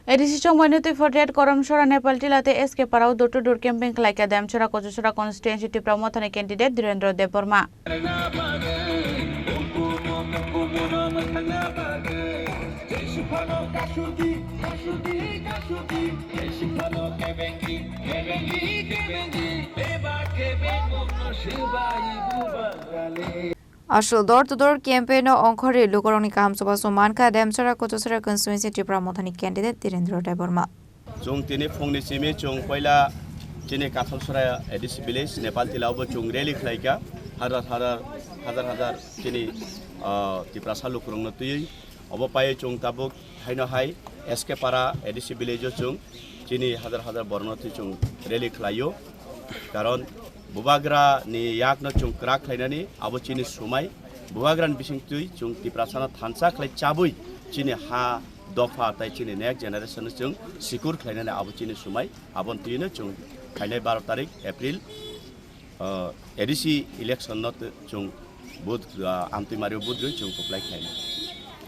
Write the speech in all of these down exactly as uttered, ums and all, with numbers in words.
A D C chongmani twi Fortieth Koramsora Nepal Tila tei S K Parao door to door campaign khlaikha Demchara Kochusora constituency Tipra Mothani candidate Dhirendra Debbarma. Aswk door to door campaign o ongkhorwi lukurokni kaham chubachu mankha Demchara Kochusora constituency Tipra Mothani candidate Dhirendra Debbarma. Chwng tini phungni simi chwng poila chini Kathalsora A D C village Nepal Tila o bo chwng rally khlaikha, hajar hajar, hajar hajar chini, ah, Tiprasa lukurokno twiwi. Obo pai chwng tabuk haino hai S K Para A D C village o chwng chini hajar hajar borokno twi chwng rally khlaio. Karon Bubagra ni yakno chwng kwrak khlainani abo chini sumai. Bubagra ni bising twi chwng Tiprasano thansa khlai chabwi chini ha dopha tai chini next generation no chwng secure khlainani abo chini sumai. Aboni twino chwng phainai baro tarik April, ah, A D C election no tw-, chwng vote, ah, amtwi mario vote rwi chwng kwplai khlainai.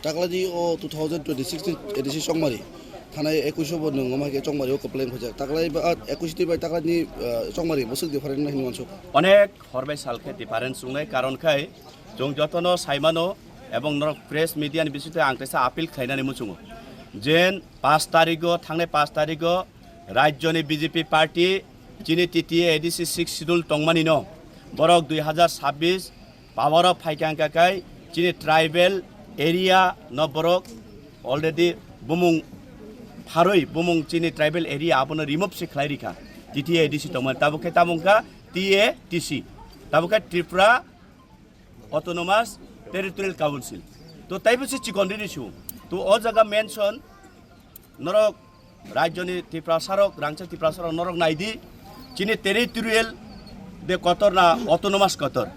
Takladi o two thousand twenty-six ni A D C chongmari. Thanai ekuish bo nwng wngma khe chongmari o kwplai wngkha. Taklai ba, ah, ekuish twi bai taklai ni, ah, chongmari bwswk different hinwi wansuk. Onek hor bai sal khe difference wngnai, karon khai chwng jotono saimano ebong norok press media ni bisingtwi ang kaisa appeal khlainani muchungo. Jen pash tarigo, thangnai pash tarigo rajyoni B J P party chini T T A A D C six schedule tongmani no borok dui hajar sabbish power o phaikha wngkha khai chini tribal area no borok already bumung pharwi bumung chini tribal area abono remove se khlai rikha T T A A D C tongmani tabuk khe tamo wngkha T A T C tabuk khe Tripura Autonomous Territorial Council. To taibo se chikon rini su. To o jaga mention norok rajyoni Tiprasarok, rangchak Tiprasarok norok naidi chini territorial de kotor na autonomous kotor.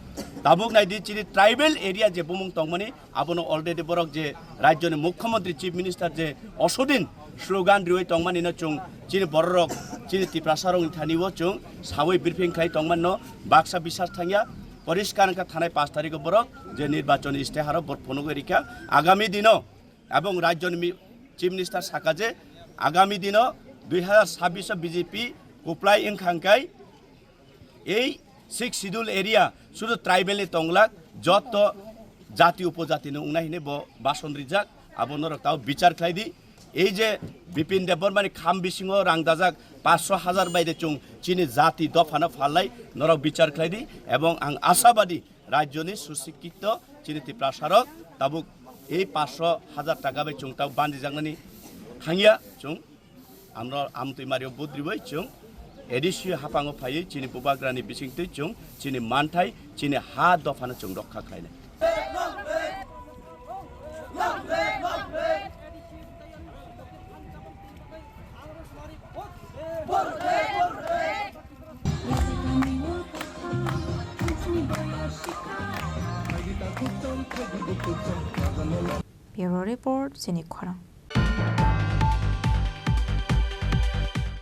Tabuk naidi chini tribal area je bumung tongmani abono already borok je rajyoni mukhyamantri chief minister je osodin slogan riwi tongmani no chwng chini bororok chini Tiprasarokni thani o chwng sawi briefing khlai tongmani no baksa bisas thangya. Poriskar wngkha thanai pash tarikh o borok je nirbachon isteharo borok phunugwi rikha agami dino, ebong rajyoni mi-, chief minister saka je agami dino dui hajar sabbish o B J P kwplai wngkha hwnkhe ei six schedule area sudu tribal ni tonglak joto jati upojati ni wngnai hinwi bo bason rijak abo norok tao bichar khlai di. Ei je Bipin Debbarma ni kham bisingo rang dajak paanch sho hajar bai de chwng chini jati dopha no phalnai norok bichar khlai di ebong ang ashabadi rajyoni susikkito chini Tiprasarok tabuk ei paanch sho hajar taka bai chwng tabuk bandijaknani thangya chwng amro amtwi mario budribai chwng A D C haphango phaiwi chini bubagrani bisingtwi chwng chini manthai chini ha dophano chwng rokha khlainai. Bureau Report, Chini Khorang.